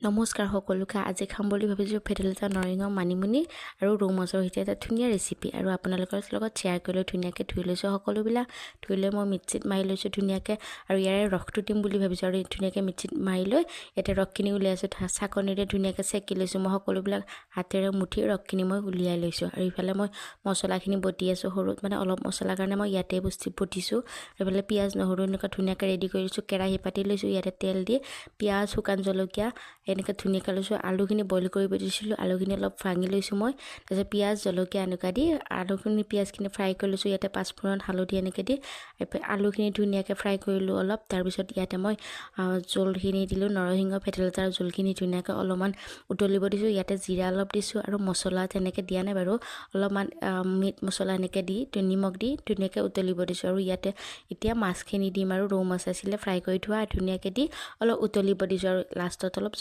নমস্কাৰ সকলোকে। আজি খাম বুলি ভাবিছোঁ ভেদাইলতা, নৰসিংহ, মানিমুনি আৰু ৰৌ মাছৰ সৈতে এটা ধুনীয়া ৰেচিপি আৰু আপোনালোকৰ লগত শ্বেয়াৰ কৰিলোঁ। ধুনীয়াকৈ ধুই লৈছোঁ সকলোবিলাক, ধুই লৈ মই মিক্সিত মাৰি লৈছোঁ ধুনীয়াকৈ আৰু ইয়াৰে ৰসটো দিম বুলি ভাবিছোঁ। আৰু ধুনীয়াকৈ মিক্সিত মাৰি লৈ ইয়াতে ৰসখিনি উলিয়াইছোঁ। চাকনিৰে ধুনীয়াকৈ চেকি লৈছোঁ মই সকলোবিলাক, হাতেৰে মুঠি ৰসখিনি মই উলিয়াই লৈছোঁ। আৰু ইফালে মই মছলাখিনি বটি আছোঁ সৰুত, মানে অলপ মছলাৰ কাৰণে মই ইয়াতে বস্তু বটিছোঁ। এইফালে পিঁয়াজ, নহৰু এনেকুৱা ধুনীয়াকৈ ৰেডি কৰি লৈছোঁ। কেৰাহী পাতি লৈছোঁ, ইয়াতে তেল দি পিঁয়াজ, শুকান জলকীয়া এনেকৈ ধুনীয়াকৈ লৈছোঁ। আলুখিনি বইল কৰিব দিছিলোঁ, আলুখিনি অলপ ভাঙি লৈছোঁ মই। তাৰপিছত পিঁয়াজ, জলকীয়া এনেকুৱা দি আলুখিনি, পিঁয়াজখিনি ফ্ৰাই কৰি লৈছোঁ। ইয়াতে পাঁচফোৰণ, হালধি এনেকৈ দি আলুখিনি ধুনীয়াকৈ ফ্ৰাই কৰিলোঁ অলপ। তাৰপিছত ইয়াতে মই জোলখিনি দিলোঁ, নৰসিংহ, ভেদাইলতাৰ জোলখিনি ধুনীয়াকৈ অলপমান উতলিব দিছোঁ। ইয়াতে জিৰা অলপ দিছোঁ আৰু মছলা তেনেকৈ দিয়া নাই বাৰু, অলপমান মিট মছলা এনেকৈ দি, নিমখ দি ধুনীয়াকৈ উতলিব দিছোঁ। আৰু ইয়াতে এতিয়া মাছখিনি দিম আৰু ৰৌ মাছ আছিলে ফ্ৰাই কৰি থোৱা, ধুনীয়াকৈ দি অলপ উতলিব দিছোঁ আৰু লাষ্টত অলপ